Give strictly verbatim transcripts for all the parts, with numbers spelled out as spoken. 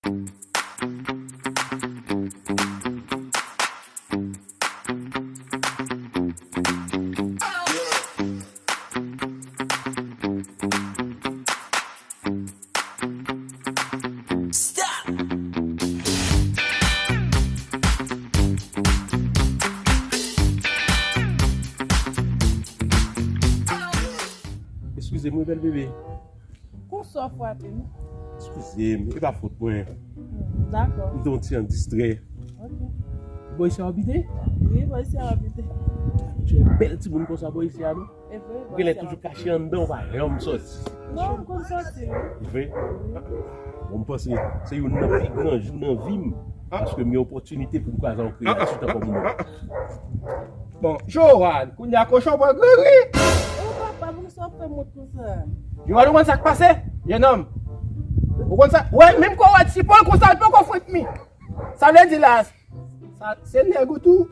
Eskize m, wi, bèl bebe. Konsa w frape m. Eskize m, e pa fòt mwen. Hmm, dakò. M te yon ti jan distrè. Ok. Bò isi a w abite? Wi, bò isi a w abite. Ou se bèl timoun konsa bò isi a, non? E vre, bò isi a w abite. Ou genlè toujou kache anndan, ou pa janm sòti. Non, m konn sòti, wi. E vre? Wi. Bon, m panse se youn nan pi gran jou nan vi m, paske m gen opòtinite pou m kwaze yon kreyati tankou moun. Bon, Johan, kounye a kochon pran gri gri. O papa, pou ki sa w ap fè m wont konsa? Johan, ou konn sa k pase? Jenòm. Ou konn sa? Wè, menm kò w a ti pon konsa, l poko frit mi. Sa vle di la, sa, se nèg ou tou?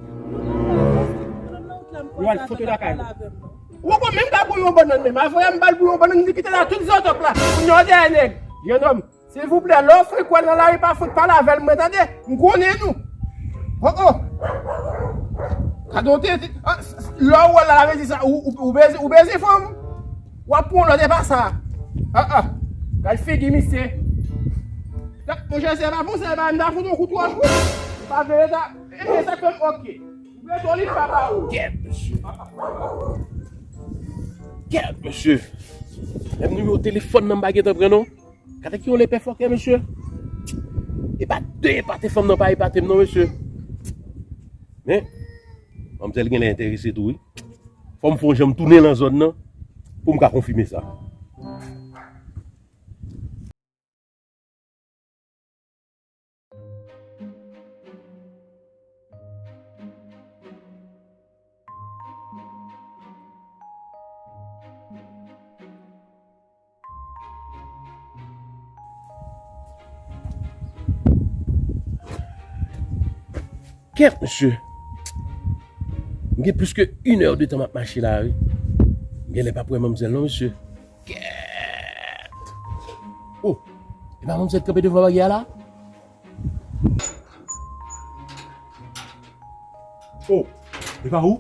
Johan, foto lakay ou. Ou poko menm ka bouyi yon bannann menm. Avan yè m ba l bouyi yon bannann, li kite la tout zòtòk la. Kounye a w dèyè nèg. Jenòm. Silvouplè, lè w frekwen nan lari, pa fout pale avè l, mwen, tande? M konnen nou. Oh, oh. Gade w te, te, ah, s-, s-, lè w wè l la, la vle di sa, ou, ou, ou beze, ou beze fanm? W ap pran lòt, e pa sa. Ah, ah. Gade figi misye. Monchè, se pa bon, se pa m ta fout yon kout wòch, wi. Ou pa vle ta, e sa fè m, ok. Ou vle to li pa ba ou. Kèt, mesye. Kèt, mesye. Menm nimewo telefòn nan m pa gentan pran, non. Gade ki yon lepè fòkè, mesye. Epa de epate fanm nan pa epate m non, mesye. Men, manmzèl genlè enterese tou, wi. Fò m fè yon jan m tounen nan zòn nan pou m ka konfime sa. Kèt, mesye. M gen plis ke inè de tan m ap mache la, wi. M genlè p ap wè manmzèl non, mesye. Kèt. Oh, e pa manmzèl k kanpe devan baryè a la? Oh, e pa ou?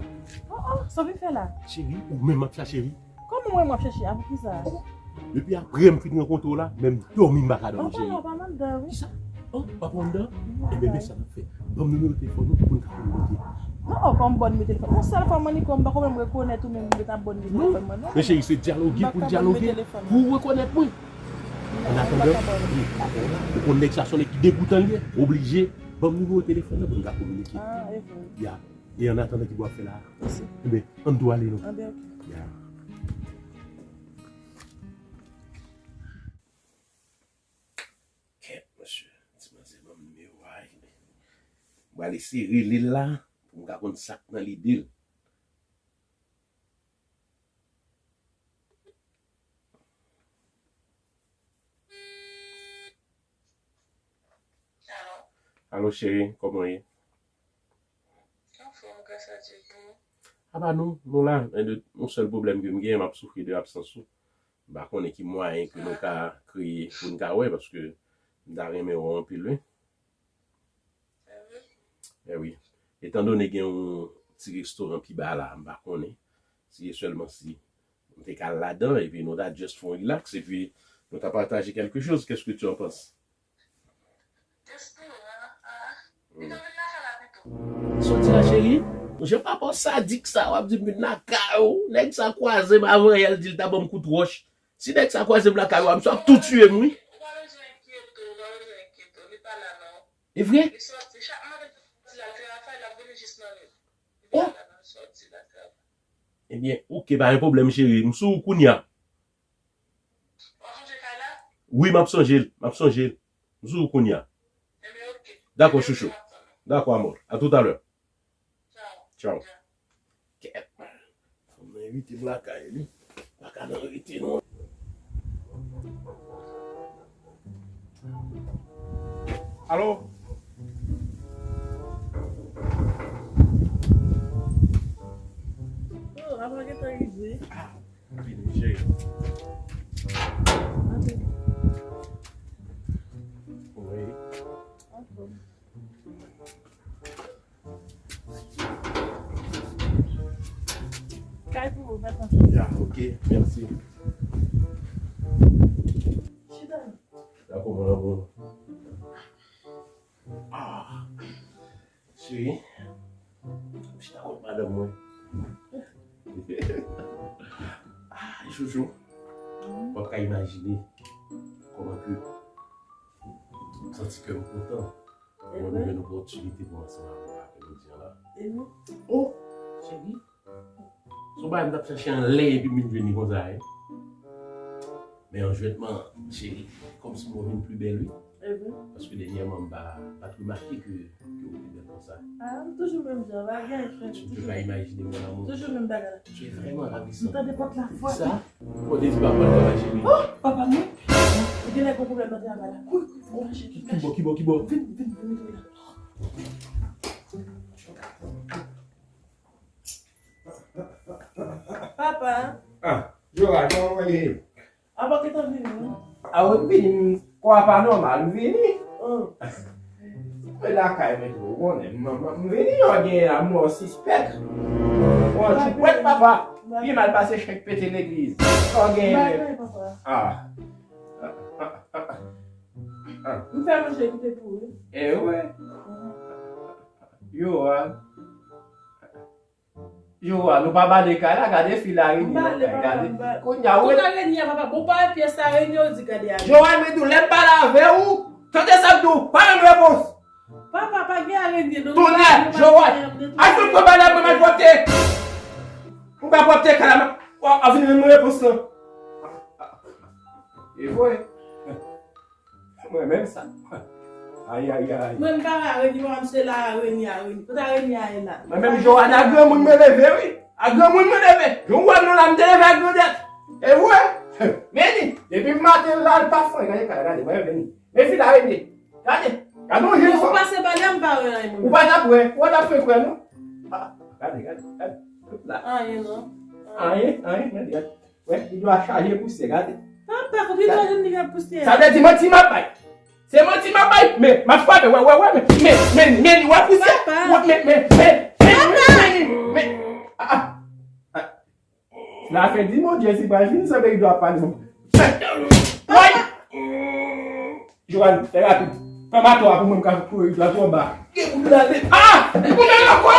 Oh, oh, sa w vin fè la? Cheri, ou menm m ap chache, wi. Kòman mwen m ap chache a? Poukisa? Oh, depi apre m fin rankontre w la, menm dòmi m pa ka dòmi, cheri. Anpil, anpil anndan, wi. Kisa? Oh, w ap anndan? Ebyen, men sa n ap fè. Ban m nimewo telefòn ou pou n ka kominike. Non, oh, kòman ban w nimewo telefòn? Yon sèl fwa m annik ou, m pako menm rekonèt ou menm, m te ap ban w nimewo telefòn mwen, non. Men cheri, se dyaloge pou n dyaloge pou w rekonèt mwen. An atandan, wi, ou konn nèg sa se yon nèg ki degoutan li ye, oblije ban m nimewo telefòn nan pou n ka kominike. Ah, e vre. Ya. E an atandan ki pou w ap fè la? Mèsi. Enben, ann tou ale non. Anben, ok. Ya. Kèt, mesye. Ti manzè ban m nimewo a. M pral eseye rele l la pou m ka konn sa k nan lide l. Alo. Alo, cheri, kòman w ye? Anfòm, gras a Dye, e ou? Apa nou, nou la, men de, yon sèl pwoblèm ke m genyen, m ap soufri de absans ou. M pa konnen ki mwayen ke nou ka kreye pou n ka wè, paske m ta renmen wè w anpil, wi. Ewi. Etandone gen yon ti restoran pi ba la, m pa konnen si e sèlman si nou te ka al ladan, epi nou ta just fè yon relax, epi nou ta pataje quelque chose. Qu'est-ce que tu en penses? Restoran, ah. Li ta vin lakay la pito. Soti la, cheri. Monchè, papa w sadik sa, w ap di m vin lakay ou. Nèg sa kwaze m avan yè, l di l ta ban m kout wòch. Si nèg sa kwaze m lakay ou, misye ap tou tiye m, wi. Ou pa bezwen enkyete w, ou pa bezwen enkyete w, li pa la non. E vre? Li sòti, chak maten l sòti la, l travay, l ap vini jis nan nuit. Li pa la non, l sòti, l ap travay. Ebyen, oke, pa gen pwoblèm, cheri. M sou ou kounye a. W ap sonje kay la? Wi, m ap sonje l, m ap sonje l. M sou ou kounye a. Ebyen, oke. Dakò, chouchou. Dakò, amor. À tout à l'heure. Tchaw. Tchaw. Kèt. Fanm nan envite m lakay li. Pa ka nan rete non. Alo? Oh, apa gentan rive? Ah, vini, cheri. Antre. Wi. Kay pou ou, papa. Ya, ok, mèsi. Chita. Dakò, mon amour. Ah, cheri, m chita kot madanm mwen. Ah, Jojo, w ap ka imajine kòman ke m santi kè m kontan. Mwen, nou jwenn opòtinite pou ansanm avè w aprèmidi an la. Oh, cheri. Se yon bagay m t ap chache anlè epi m vin jwenn li konsa, wi. Men anjwètman, cheri, kòmsi mwen vin pli bèl, wi. Paske dènyèman, m pa, pa t remake ke, ke ou te bèl konsa. Ah, m toujou menm jan, bagay. Si w te ka imajine, mon amour. Toujou menm bagay. Tu es vraiment ravissant. M tande pòt la fwa. Sa? Bon, Dezi pa pral travay, cheri. Oh, papa, non. Ou gen lè gon pwoblèm nan travay la. Kouri, kouri, fò mache, vin mache. Kibò, kibò, kibò? Vin, vin, vin, vin la. Papa. Ah, Joa, kòman w ye? Apa ki t ap vini, wi? A, wi, m vini, m, kò a pa nòmal, m vini. Oh. Mwen lakay mwen tou, ou konnen, m, m, m vini, yo gen la mò sispèk. Bon, ti pwèt, papa. Pi mal pase chèk pete legliz. Sa w gen menm? Ah. Ah, ah, ah, ah. M fè manje kite pou ou, wi. Eh, wi. Yo, a. Yo, a, nou pa bale kay la, gade fi la reni nan kay, gade. Kounye a, tout areni a, papa, bon, pa pyès areni, yo di, gade areni. Joanne, mwen di w, lè m pale avè w, tande sa m di w, pa ban m repons. Papa, pa gen areni, non. Tonnè, Joanne, al fout pran bagay la, mwen mal pòte. Ou pa pòte kay la, w ap vin ban m repons lan. E vre. Mwen menm sa. Ay, ay, ay. Mwen m pa wè areni, mwen se la areni, areni. Kote areni a ye la? Mwen menm Joanne, a granmoun mwen leve, wi. A granmoun mwen leve. Jan w wè m nan la, m te leve ak grandèt. E vre? Men li, depi maten la, l pa fwen. Gade, gade, gade, mwen vini. Men fi la areni. Gade. Gade yon jèn fanm. Ou pase pa la, m pa wè anyen, mwen. Ou pa t ap wè. Ou pa t ap fè kwè, non. Ah, gade, gade, gade. Tout la. Anyen, non. Anyen, anyen, men gade. Wè, li dwe chaje pousyè, gade. Papa, kote l jwenn li gen pousyè? Sa vle di manti m ap bay. Se manti m ap bay, men, m ap frape, wè, wè, wè, men, men, men, men, li wè pousyè. Papa. Wè, men, men, men, men, men, men, men, ah, ah, ah. La fen di Bondye, si pa vin, sa vle di dwe ap pale, bon. Woy! Joanne, fè rapid. Fè mato a pou mwen, m ka kouri la tou anba. Gen pou blale. Ah! Ou menm ankò?